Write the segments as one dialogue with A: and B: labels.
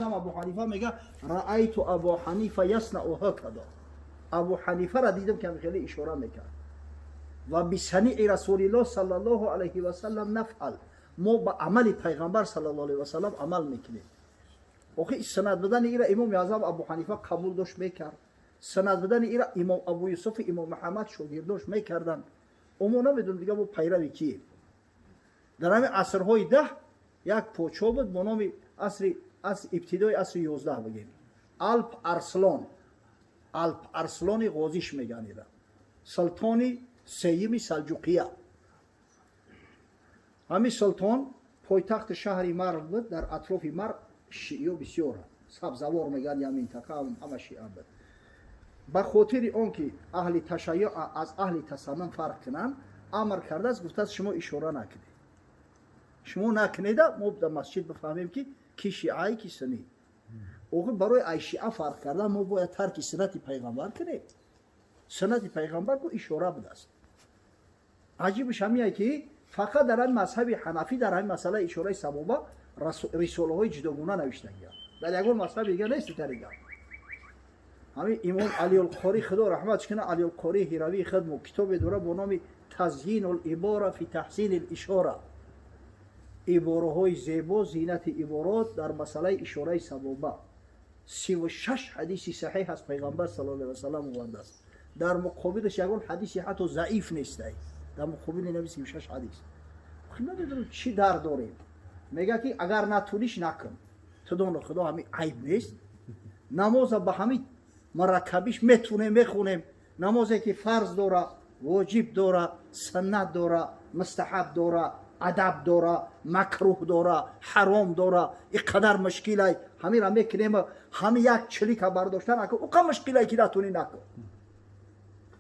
A: Абу Ҳанифа мега: «Раайту Абу Ҳанифа яснау ҳакада», Абу Ҳанифара дидам, ки хеле ишора мекард. Ва бисании Расулиллоҳ саллаллоҳу алайҳи васаллам нафъал, мо ба амали Пайғамбар саллаллоҳу алайҳи васаллам амал мекунем. Охи, суннат будани ира Имоми Аъзам Абу Ҳанифа қабул дошт, мекард. Суннат будани ира Имом Абу Юсуфи, Имом Муҳаммад шогирдош мекарданд. Мо намедонем дига мо пайрави кием. Дар ҳамин асрҳои 10 як подшоҳ буд бо номи асри ибтидои асри 11 бигем, Алп Арслон, Алп Арслони Ғозиш мегӯянд ира, султони сеюми Салҷуқия. Ҳамин султон пойтахти шаҳри Марв буд. Дар атрофи Марв шииё бисёр, Сабзавор мегӯянд я минтақа, ҳама шиа буд. Ба хотири он ки аҳли ташайюъ аз аҳли тасаннун фарқ кунанд, амр кардааст, гуфтааст: «Шумо ишора накунед, шумо накунеда, мо дар масҷид бифаҳмем, ки ки шиае, ки суннӣ». Охир, барои ай шиа фарқ кардан мо бояд тарки суннати Пайғамбар кунем? Суннати Пайғамбар ку ишора будааст. Аҷибаш ҳамие, ки фақат дар ҳамин мазҳаби ҳанафӣ дар ҳамин масъалаи ишораи сабоба рисолаҳои ҷудогуна навиштагианд, дар ягон мазҳаби дига нест. Тарига ҳамин Имом Алиулқорӣ, Худо раҳматш кунад, Алиулқории Ҳиравии хидму китобе дора бо номи Тазйину либора фи таҳсини лишора, ибораҳои зебо, зинати иборот дар масъалаи ишораи сабоба. 36 ҳадиси саҳеҳ аз Пайғамбар саллаллоҳу алайҳи васаллам овардааст. Дар муқобилаш ягон ҳадиси ҳатто заиф нестай. Дар муқобили наби 36 ҳадис намедонам чӣ дар дорем. Мега, ки агар натуниш, накун. Ту доно Худо, ҳамин айб нест. Намоза ба ҳамин мураккабиш метунем, мехонем. Намозе ки фарз дора, воҷиб дора, суннат дора, мустаҳаб дора, адаб дора, макрӯҳ дора, ҳаром дора, ин қадар мушкилай, ҳамира мекунем. Ҳами як чилика бардоштан ака уқа мушкилай, ки натунӣ, накун.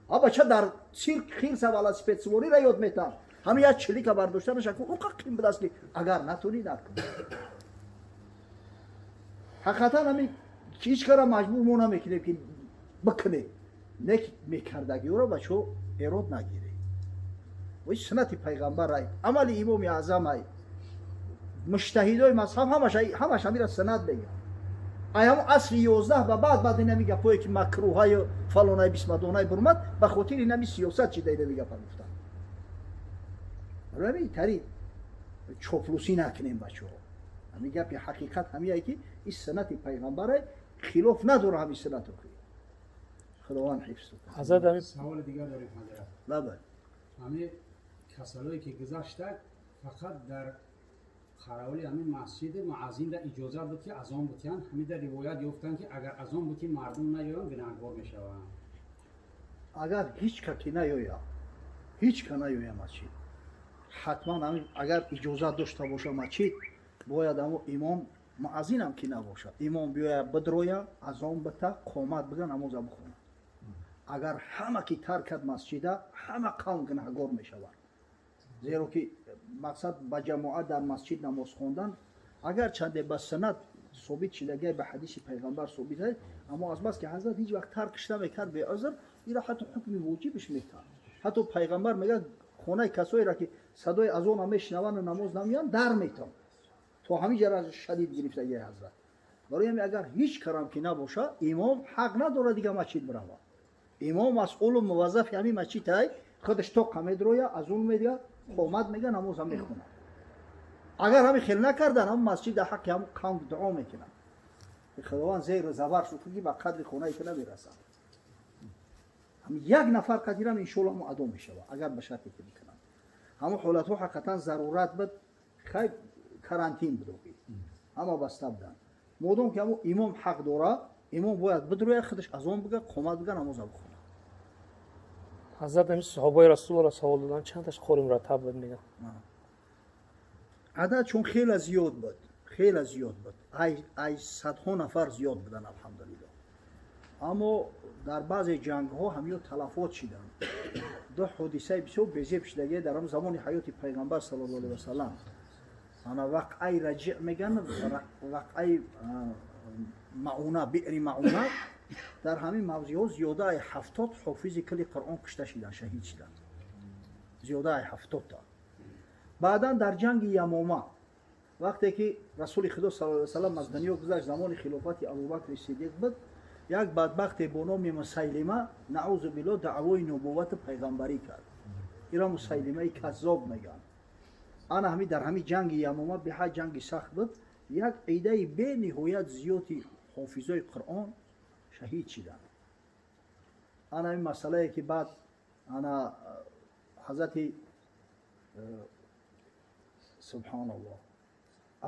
A: А бача дар цирк хирса велосипедсувориро ёд метаҳанд. Ҳами як чилика бардоштанаш ака уқа қим будааст, ки агар натунӣ, накун. Ҳақиқатан, ҳами ҳеҷ кара маҷбур мо намекунем, ки бикунем. Не, мекардагиёро, бачо, эрод нагирем. Вой, суннати Пайғамбарай, амали Имоми Аъзамай, муҷтаҳидои мазҳаб ҳамаш ҳамира суннат мегӯянд. Ай ҳамон асри 11 ба баъд инами гапое, ки макрӯҳаю фалонай бисмадонай бурмад, ба хотири инами сиёсат чида инами гапа гуфтанд. Барои тари чоплусӣ накунем, бачаҳо. Ҳамин гапи ҳақиқат ҳамие, ки ин суннати Пайғамбарай, хилоф надора ҳамин суннатро. Худованд ҳифз.
B: Ҳазрат, ҳамин
C: Саволи дигар дорем, ҳазрат.
A: Лабай.
C: Ҳамин касалое ки гузашта, фақат дар қараволи ҳамин масҷиди муаззинда иҷозат буд, ки азон бутиянд. Ҳамида ривоят ёфтанд, ки агар азон бути, мардум наёянд, гунаҳгор мешаванд.
A: Агар ҳеҷ ка ки наёя, ҳеҷ ка наёя масҷид, ҳатман ҳамин агар иҷозат дошта боша масҷид, бояд ҳамо имом муаззинам ки набошад, имом биёя, бидроя, азон бита, қомат бига, намоза бихонад. Агар ҳама ки тарк кард масҷида, ҳама қавм гунаҳгор мешаванд, зеро ки мақсад ба ҷамоат дар масҷид намоз хондан, агарчанде ба суннат собит шидагай, ба ҳадиси Пайғамбар собит аст, аммо азбас ки ҳазрат ҳеҷ вақт таркш намекард беузр, ира ҳатто ҳукми воҷибиш мекард. Ҳатто Пайғамбар мегӯяд: «Хонаи касоеро, ки садои азона мешунаванду намоз намеянд, дар метам». То ҳамин ҷара шадид гирифтагиай ҳазрат. Барои ҳамин, агар ҳеҷ карам ки набоша, имом ҳақ надорад дига масҷид биравад. Имом масъулу муваззафи ҳамин масҷид ай, худаш тоқа медроя, азон медиҳад, қомат мега, намоза мехонад. Агар ҳамин хел накардан, ҳамн масҷид дар ҳаққи ҳамн қавм дуо мекунад, Худованд зеру забар шуд, ки ба қадри хонаи ту намерасад. Як нафар қадирам, иншоалло, ҳамо адо мешавад, агар ба шарте ки бикунанд. Ҳамон ҳолатҳо ҳақиқатан зарурат буд. Хай, карантин буд, ҳама баста буданд. Модом ки ҳамо имом ҳақ дора, имом бояд бидрояд, худаш азон бига, қомат бига, намоза бихонад.
B: Ҳазрат, ҳамин саҳобаи Расулро савол доданд, чандташ қори мураттаб буд, мегӯям.
A: Адад чун хеле зиёд буд, хеле зиёд буд, ай садҳо нафар зиёд буданд, алҳамдулилло. Аммо дар баъзе ҷангҳо ҳамиё талафот шиданд. Ду ҳодисаи бисёр безеб шидагие дар ҳам замони ҳаёти Пайғамбар саллаллоҳу алайҳи васаллам. Ана вақъаи Раҷиъ мегӯянд, вақъаи Мауна, Биъри Мауна. Дар ҳамин мавзеъҳо зиёдаи 70 ҳофизи кили Қуръон кушта шиданд, шаҳид шиданд, зиёдаи 70-та. Баъдан дар ҷанги Ямома Вақте ки Расули Худо саллаллоҳу алайҳи васаллам аз дунё гузашт, замони хилофати Абубакри Сиддиқ буд, як бадбахте бо номи Мусайлима, наъузу биллоҳ, даъвои нубуввату пайғамбарӣ кард. Иро Мусайлимаи каззоб мегӯянд. Ана ҳами дар ҳами ҷанги Ямома беҳад ҷанги сахт буд, як идаи бениҳоят зиёди ҳофизои Қуръон шаҳид шиданд. Ана ин масъалае ки баъд ана ҳазрати субҳоналлоҳ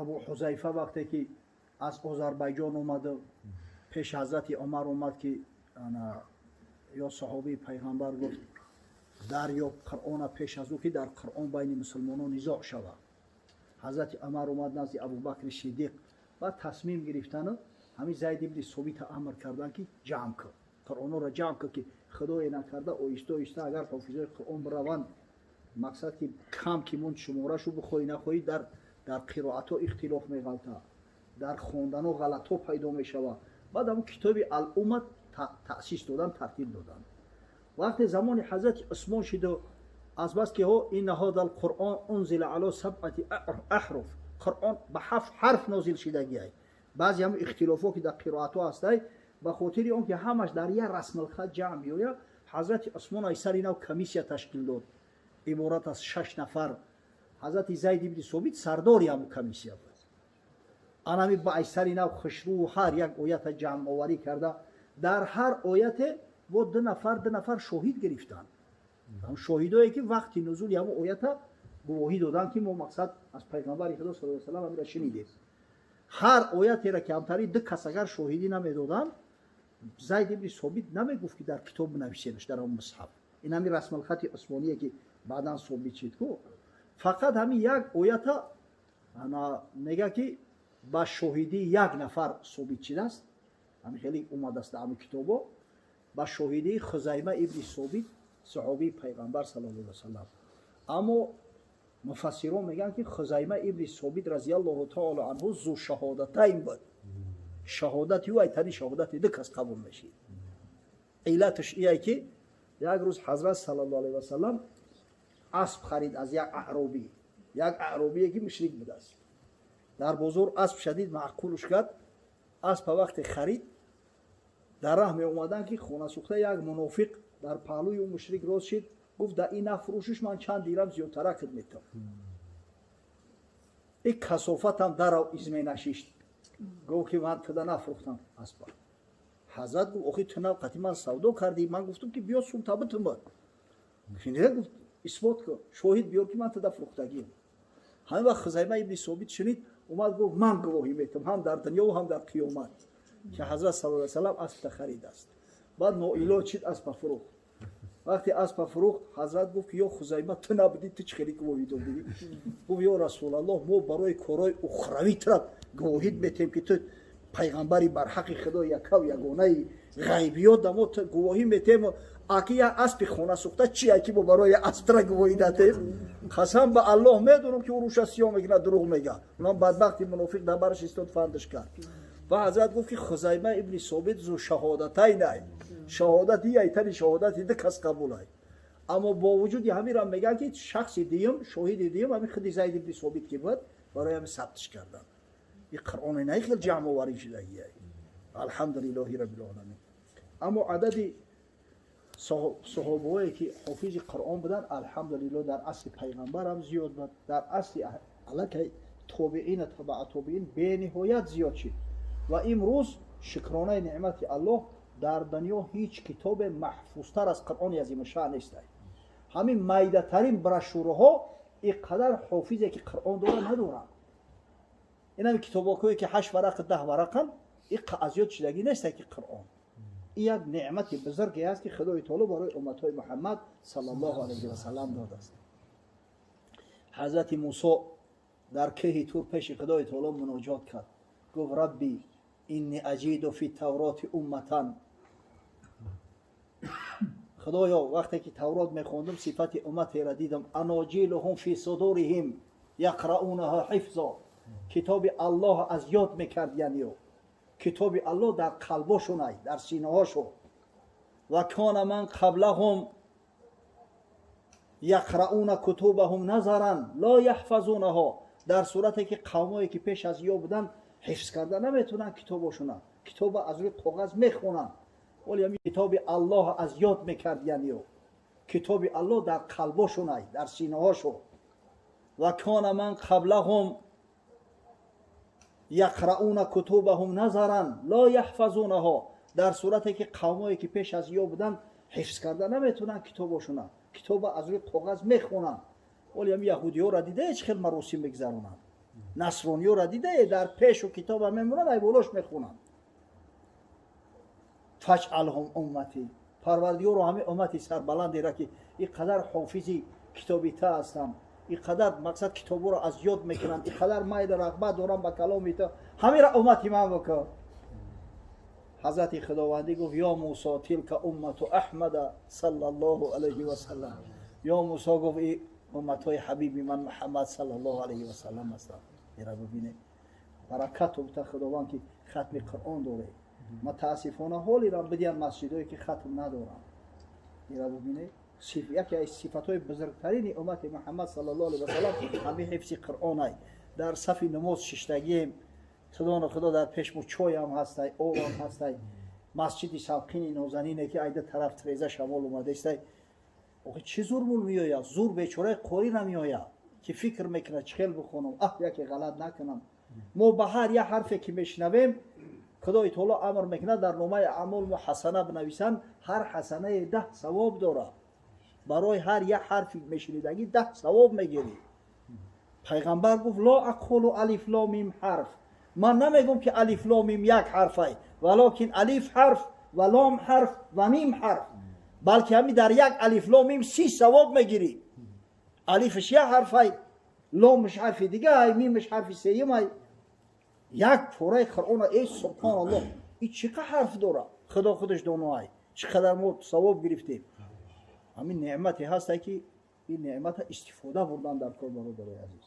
A: Абу Ҳузайфа вақте ки аз Озарбайҷон омаду пеш ҳазрати Умар омад, ки ана ё саҳобии пайғамбар, гуфт: дарёб Қуръона пеш аз ӯ ки дар Қуръон байни мусулмонон низоъ шавад. Ҳазрати Умар омад назди Абубакри Сиддиқ ва тасмим гирифтану ҳамин Зайд ибни Собита амр карданд, ки ҷамъ кун Қуръонро, ҷамъ кун, ки худое накарда оҳиста оҳиста агар ҳофизои Қуръон бираванд, мақсад ки кам ки монд шуморашу, бихоҳӣ нахоҳӣ дар қироатҳо ихтилоф меғалта, дар хондано ғалатҳо пайдо мешавад. Баъд ҳамн китоби Ал-Умма таъсис додан, тартиб доданд. Вақте замони ҳазрати Усмон шиду, азбаски ҳо инна ҳоза алқуръон унзила ало сабъати аҳруф, Қуръон ба ҳафт ҳарф нозил шидагиай, баъзе ҳамн ихтилофҳо ки дар қироатҳо ҳастай, ба хотири он ки ҳамаш дар як расмулхат ҷамъ биёяд, ҳазрати Усмон ай сари нав комиссия ташкил дод, иборат аз шаш нафар. Ҳазрати Зайд ибни Собит сардори ҳамн комиссия буд. Анами ба айсари нав хушрӯ ҳар як оята ҷамъоварӣ карда, дар ҳар ояте бо ду нафар, ду нафар шоҳид гирифтанд, шоҳидое ки вақти нузули ҳамон оята гувоҳӣ доданд, ки мо мақсад аз пайғамбари Худо саллаллоҳу алайҳи васаллам амира шунидем. Ҳар оятеро ки ҳамтари ду кас агар шоҳидӣ намедоданд, Зайд ибни Собит намегуфт, ки дар китоб бинависенаш, дар он мусҳаф. Ин ҳами расмулхати усмоние ки баъдан собит шид ку. Фақат ҳамин як оята мега, ки ба шоҳидии як нафар собит шидааст, ҳамин хеле омадааст дар ҳамин китобо, ба шоҳидии Хузайма ибни Собит, саҳобии пайғамбар саллаллоҳу алайҳи васаллам. Аммо муфассирон мегӯянд, ки Хузайма ибни Собит разиаллоҳу таоло анҳу зу шаҳодатайн буд, шаҳодати ӯ айтани шаҳодати ду кас қабул мешид. Иллаташ ие ки як рӯз ҳазрат саллаллоҳу алайҳи васаллам асп харид аз як аъробӣ, як аъробие ки мушрик будааст. Дар бозор асп шадид маъқулш кард. Аспа вақте харид, дар раҳ меомаданд, ки хонасӯхта як мунофиқ дар паҳлӯи ӯ мушрик рост шид, гуфт: «Дар ин нафурӯшиш, ман чанд дирам зиёдтаракат метам». И касофатам дарав изме нашишт, гуфт, ки ман туда нафурӯхтам аспа. Ҳазрат гуфт: «Охи, ту нав қати ман савдо кардӣ, ман гуфтам, ки биё сумта битум». Гуфт: «Исбот кун, шоҳид биёр, ки ман туда фурӯхтагиам». Ҳамин вақт Хузайма ибни Собит шунид, омад, гуфт: «Ман гувоҳӣ метам ҳам дар дунёву ҳам дар қиёмат, ки ҳазрат саллаллоҳу алайҳи васаллам аспта харидааст». Баъд ноилоҷ шид, аспа фурӯхт. Вақте аспа фурӯхт, ҳазрат гуфт, ки ё Хузайма, ту набудӣ, ту чӣ хеле гувоҳӣ додӣ? Гуфт: «Ё Расулаллоҳ, мо барои корҳои ухравӣ тура гувоҳид метем, ки ту пайғамбари барҳақи Худо якав ягонаи ғайбиёт, дамо гувоҳӣ метем. Аки як аспи хона сӯхта чия, ки мо барои асп тра гувоҳӣ датем? Қасам ба Аллоҳ, медонам, ки ӯ рӯша сиёҳ мекунад, дурӯғ мега». Унам бадбахти мунофиқ дар бараш истод, фандаш кард. Ва ҳазрат гуфт, ки Хузайма ибни Собит зу шаҳодатайн ай, шаҳодати айтани шаҳодати ду кас қабулай. Аммо бо вуҷуди ҳаминам мегӯянд, ки шахси дуюм, шоҳиди дуюм ҳамин худи Зайд ибни Собит ки буд, барои ҳамин сабтиш карданд. И Қуръони най хел ҷамъоварӣ шудагиай, алҳамдулиллоҳи раббил. Аммо адади саҳобаҳое ки ҳофизи Қуръон буданд, алҳамдулилло, дар асри пайғамбарам зиёд буд, дар асри аллакай тобеина, табаа тобеин бениҳоят зиёд шид. Ва имрӯз, шукронаи неъмати Аллоҳ, дар дунё ҳеҷ китобе маҳфузтар аз Қуръони азимушаън нестай. Ҳамин майдатарин брошюраҳо ин қадар ҳофизе ки Қуръон дора надоранд. Ин ҳами китобокое ки ҳашт варақ, 10 варақанд, ин азёд шидагӣ нестай, ки Қуръон ин як неъмати бузурге аст, ки Худои таоло барои умматҳои Муҳаммад саллаллоҳу алайҳи васаллам додааст. Ҳазрати Мусо дар кӯҳи Тур пеши Худои таоло муноҷот кард, гуфт: «Рабби инни аҷиду фи тавроти умматан». Худоё, вақте ки Таврот мехондум, сифати умматеро дидам: аноҷилуҳум фи судуриҳим яқраунаҳа ҳифзо. Китоби Аллоҳ аз ёд мекард, яъне китоби Аллоҳ дар қалбошон ай, дар синаҳошон. Ва кона ман қаблаҳум яқрауна кутубаҳум назаран ло яҳфазунаҳо. Дар сурате ки қавмое ки пеш аз ё буданд ҳифз карда наметавонанд китобошона, китоба аз рӯи коғаз мехонанд. Вале ҳамин китоби Аллоҳ аз ёд мекардиян, ё китоби Аллоҳ дар қалбошонай, дар синаҳошон. Ва кана ман қаблаҳум яқрауна кутубаҳум назаран ло яҳфазунаҳо. Дар сурате ки қавмое ки пеш аз ё буданд ҳифз карда наметавонанд китобошона, китоба аз рӯи коғаз мехонанд. Вале ҳамин яҳудиёро дидае чӣ хел маросим мегузаронанд, насрониёро дидае дар пешу китоба мемонанд, ай болош мехонанд. Фаҷъалҳум умматӣ, Парвардигоро, ҳамин уммати сарбаландеро ки ин қадар ҳофизи китоби та ҳастанд, ин қадар мақсад китобҳоро аз ёд мекунанд, ин қадар майлу рағбат доранд ба каломи та, ҳамира уммати ман бикун. Ҳазрати Худовандӣ гуфт: ё Мусо, тилка уммату Аҳмада саллаллоҳу алайҳи васаллам. Ё Мусо, гуфт, ин умматҳои ҳабиби ман Муҳаммад саллаллоҳу алайҳи васаллам ҳастанд. Ира бибинед, баракату бута Худованд ки хатми Қуръон доред. Мутаассифона ҳолирам бидиҳанд масҷидое ки хатм надоранд. Ира бибинед, яке аз сифатҳои бузургтарини уммати Муҳаммад саллаллоҳу алайҳи васаллам ҳамин ҳифзи Қуръонай. Дар сафи намоз шиштагием, Худоно Худо, дар пешмо чойам ҳастай, обам ҳастай, масҷиди салқини нозанине ки айда тараф треза шамол омадаистай. Охи чӣ зур мул меояд? Зур бечораи қорӣ намеояд ки фикр мекунад чӣ хел бихонам, аҳ, яке ғалат накунам. Мо ба ҳар як ҳарфе ки мешунавем, Худои таоло амр мекунад дар номаи аъмол мо ҳасана бинависанд. Ҳар ҳасанае 10 савоб дорад. Барои ҳар як ҳарфи мешунидагӣ 10 савоб мегирӣ. Пайғамбар гуфт: ло ақулу алиф ло мим ҳарф, ман намегӯм ки алиф ло мим як ҳарфай, валокин алиф ҳарф ва лом ҳарф ва мим ҳарф, балки ҳамин дар як алиф ло мим 30 савоб мегирӣ. Алифаш як ҳарфай, ломаш ҳарфи дигаай, мимаш ҳарфи сеюмай. Як пораи Қуръона, эй субҳоналлоҳ, ин чӣ қа ҳарф дорад? Худо худаш доноай чӣ қадар мо савоб гирифтем. Ҳамин неъмате ҳастай ки ин неъмата истифода бурдан дар кор. Бародарои азиз,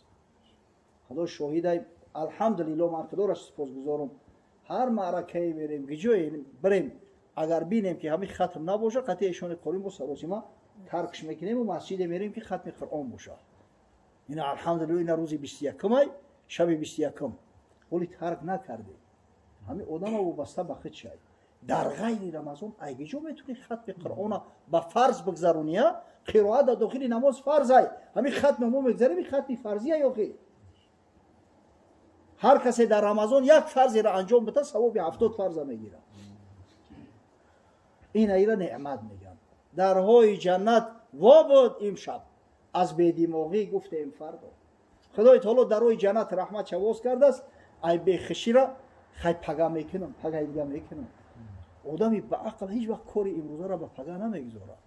A: Худо шоҳидай, алҳамдулилло, ман Худоро сипосгузорам. Ҳар маъракае мерем, гиҷое бирем, агар бинем ки ҳамин хатм набошад, қатъи эшони қорӣ мо саросима таркш мекунем ва масҷиде мерем ки хатми Қуръон бошад. Ина, алҳамдулилло, ина рӯзи 21-ай, шаби 21-ум воли тарк накардем. Ҳамин одама вобаста ба худ шай. Дар ғайри Рамазон айгиҷо метавонӣ хатми Қуръона ба фарз бигзарония? Қироат дар дохили намоз фарзай. Ҳамин хатми мо мегзарем, ин хатми фарзия. Ёхи ҳар касе дар Рамазон як фарзеро анҷом бита, савоби 70 фарза мегирад. Ин аира неъмат мегӯянд. Дарҳои ҷаннат во буд имшаб, аз бедимоғӣ гуфтем фардо. Худои таоло дарҳои ҷаннат раҳмат чавоз кардааст. Ай бехишира хай пага мекунам, пагаи дига мекунам. Одами ба ақл ҳеҷ вақт кори имрӯзаро ба пага намегузорад.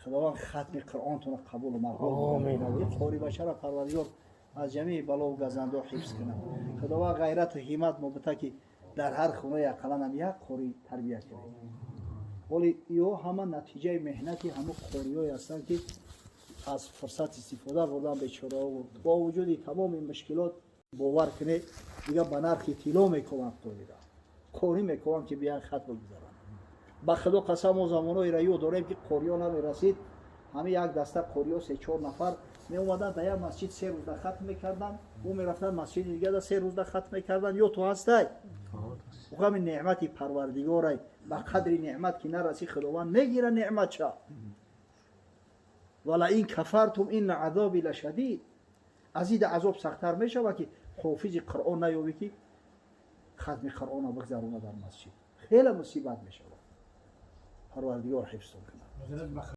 A: Худованд хатми Қуръонтонро қабулу мақбул. Қори бачаро Парвардигор аз ҷамеи балову газандо ҳифз кунад. Худованд ғайрату ҳиммат мо бита ки дар ҳар хонаи ақаллан ҳам як қорӣ тарбия кунем. Вале ё ҳама натиҷаи меҳнати ҳамун қориҳое ҳастанд ки аз фурсат истифода бурдан бечораҳо. Бо вуҷуди тамоми мушкилот, бовар кунед, дига ба нархи тилло мекобанд қорира, қорӣ мекобанд ки биёян хат бигузаранд. Ба Худо қасам, мо замонҳоеро ёд дорем ки қориҳо намерасид. Ҳамин як даста қориҳо, се чор нафар меомаданд дар як масҷид, 3 рӯзда хатм мекарданд, ӯ мерафтанд масҷиди дигада, 3 рӯзда хатм мекарданд. Ё ту ҳастай? Ҳамин неъмати Парвардигорай. Ба қадри неъмат ки нарасӣ, Худованд мегира неъматша. Валаин кафартум инна азоби лашадид. Аз ида азоб сахттар мешавад ки ҳофизи Қуръон наёбӣ ки хатми Қуръонро бигзарона дар масҷид. Хеле мусибат мешавад. Парвардигор ҳифзтон кунад.